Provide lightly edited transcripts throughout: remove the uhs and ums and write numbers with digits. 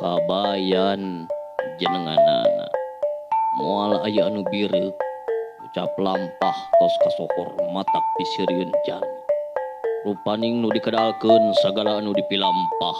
Kabayan jenenganana moal aya anu bireuk ucap lampah tos kasohor matak pisirieun jalmi rupaning nu dikedalkeun sagala anu dipilampah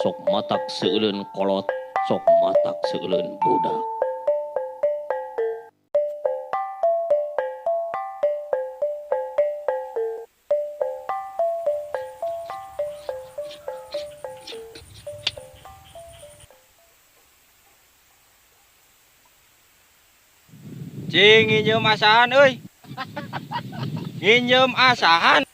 sok matak seuleun kolot sok matak seuleun budak. Cing nginjem asahan euy. Nginjem asahan.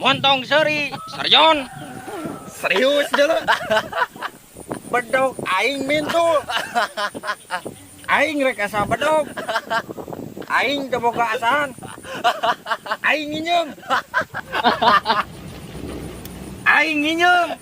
Montong seuri, Sarjon. Serius jelek. Bedog aing mintul. Aing rek asa bedog. Aing teu boga asahan. Aing nginjem. Aing nginjem.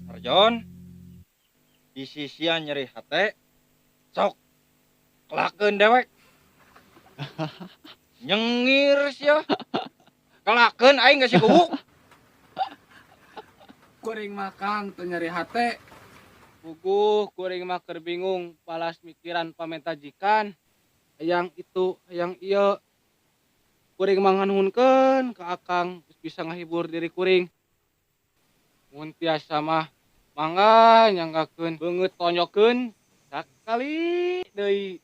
Sarjon, di sisian nyeri hate, sok kelakeun dewek. Nyengir sia. Kelakeun aing geus kubu. Kuring makan teu nyeri hate. Puguh kuring mah keur bingung balas mikiran pamentajikan. Hayang itu, hayang ieu. Kuring mah nganuhunkeun ka Akang geus bisa ngahibur diri kuring. Mun tiasa mah mangga nyanggakeun beungeut tonyokeun sakali deui.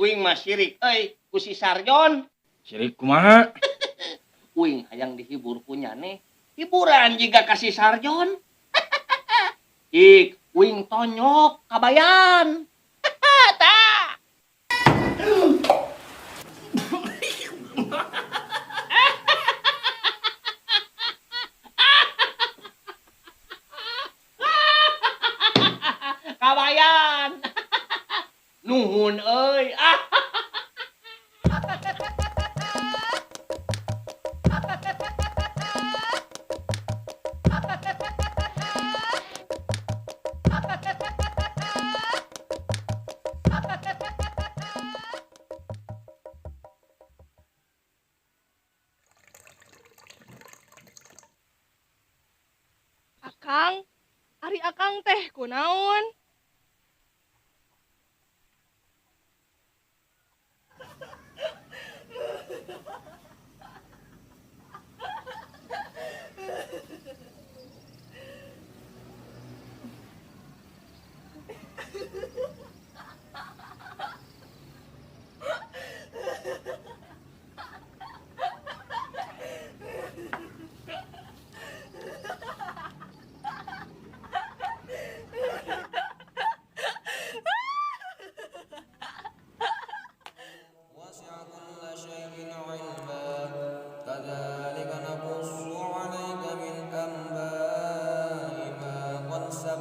Uing mah sirik euy ku si Sarjon. Sirik kumaha? Uing hayang dihibur ku nyane. Hiburan jiga ka si Sarjon. Ik uing tonyok kabayan. Tah. Kabayan. Nuhun euy. Akang, ari akang teh kunaon?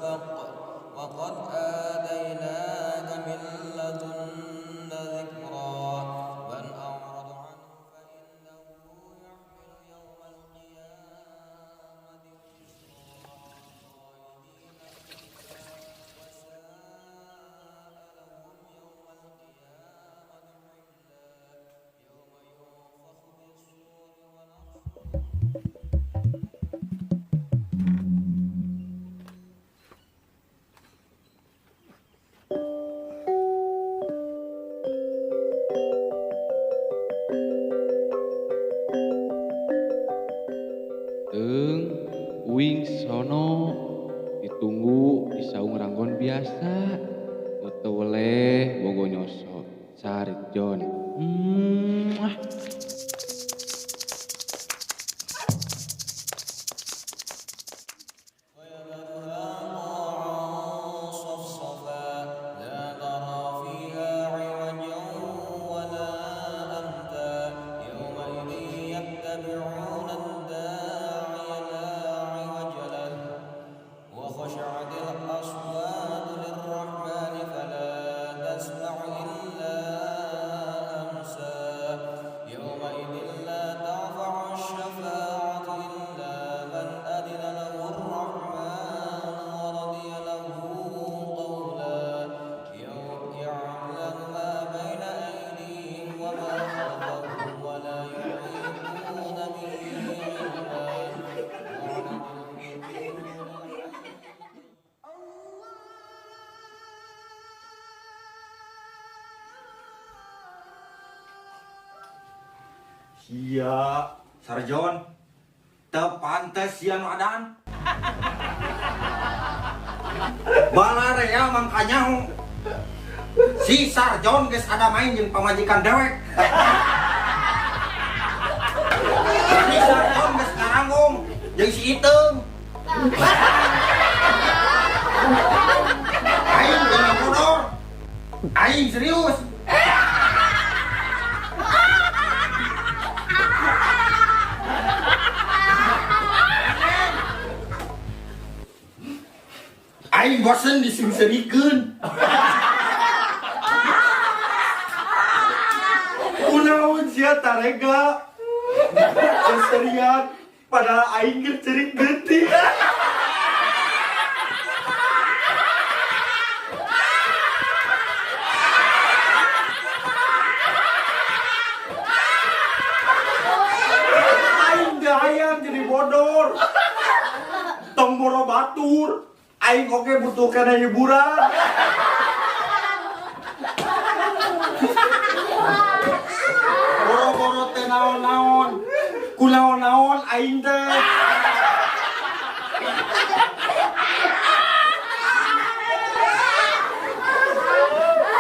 سبق وقد آتيناك من لدنا ذكرا من أعرض عنه فإنه يحمل يوم القيامة وزرا وساء لهم يوم القيامة حملا يوم ينفخ في الصور ونحشر. Eng, uing sono ditunggu di saung ranggon biasa. Nu teu weleh bogo nyoso Sarjon. Mwah. ويذرها قاعا صفصفا لا ترى فيها عوجا ولا أمتا يومئذ يتبعون الداعي لا عوج له وخشعت الأصوات للرحمن فلا تسمع إلا همسا يومئذ لا تنفع الشفاعة إلا من أذن له الرحمن ورضي له قولا يعلم ما بين أيديهم وما خلفهم ولا يحيطون به علما. Sia, Sarjon. Teu pantes sia nu adaan. Balarea mangkanya si Sarjon geus ada main jeung pamajikan dewek. Si Sarjon geus ngaranggung jeung si Iteung. Aing jangan bodor. Aing serius. Aing bosen disingserikeun. Kunaon sia tarega? Seserian padahal aing keur ceurik geutik. Aing teu hayang jadi bodor. Tong boro batur. Aing oge butuh kana hiburan. Boro-boro teh naon-naon. Kunaon-naon aing teh.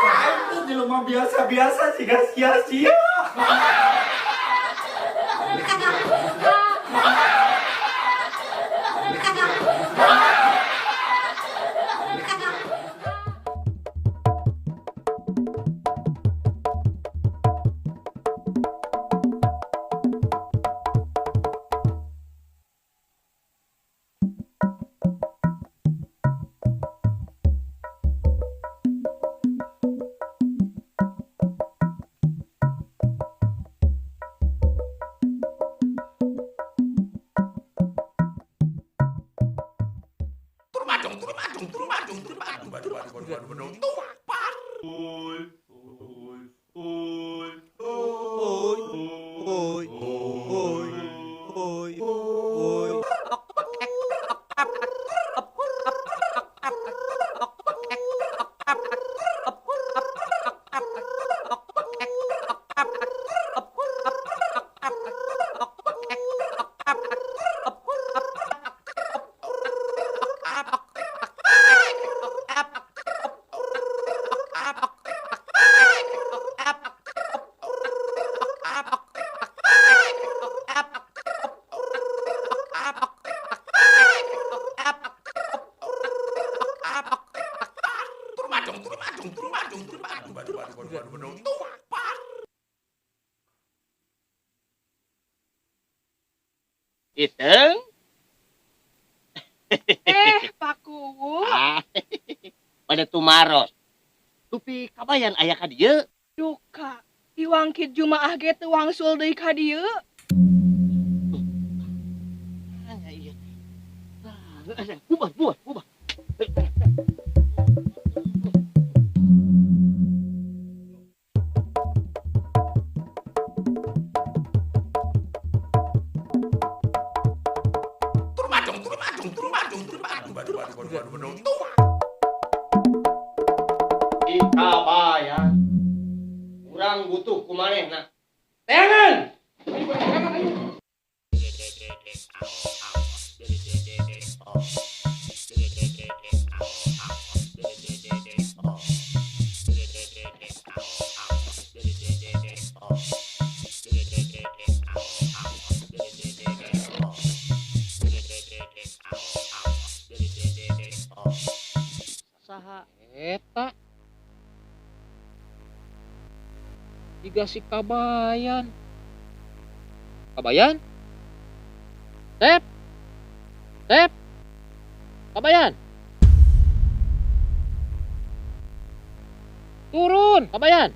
Aing tuh jelema biasa-biasa siga sia-sia. Iteung. Pak Kuwu. bade tumaros. Dupi Kabayan aya ka dieu. Duka, iwangkit Jumaah ge teu wangsul deui ka dieu. Ubah, ubah, ubah. Kabayan. Urang butuh kumanehna. Teangan. Saha eta? Tiga si Kabayan. Kabayan? Tep. Tep. Kabayan. Turun, Kabayan.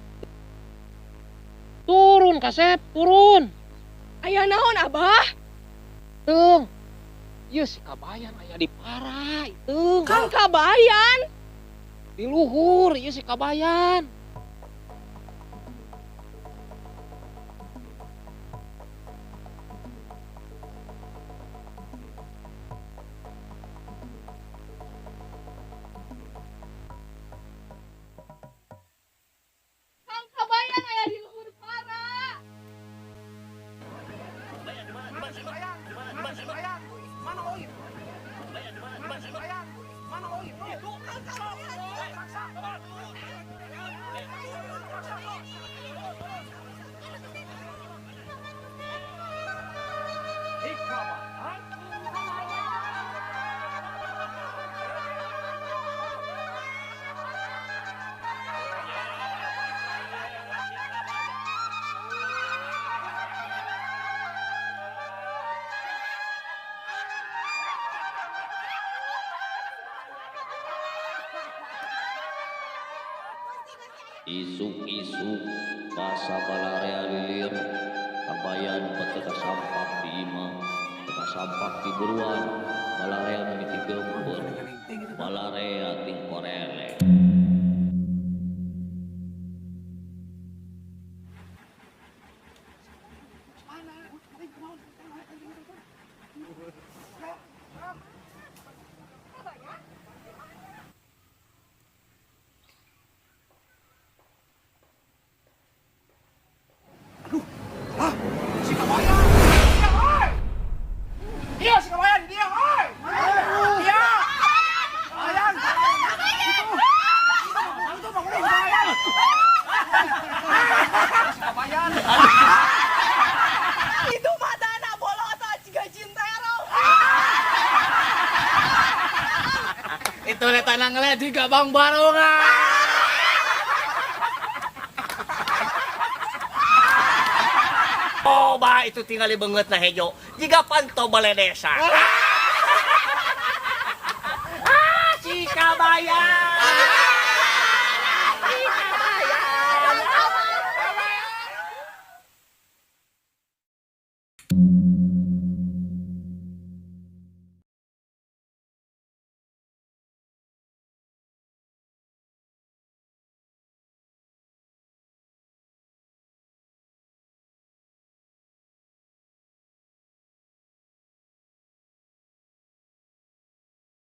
Turun, Kasep, turun. Aya naon, Abah? Tung. Ieu si Kabayan aya di parai, tung. Kang Kabayan. Di luhur ieu si Kabayan. Isuk-isuk pasabalaria lilir Kabayan teka sampak di imah, teka sampak di buruan, balarea mimiti gempur, balarea ting korele. Itu tanah ngeledi gak Bang Barongan. Oh, bah itu tinggal banget nah hejo. Jika pantau balai desa.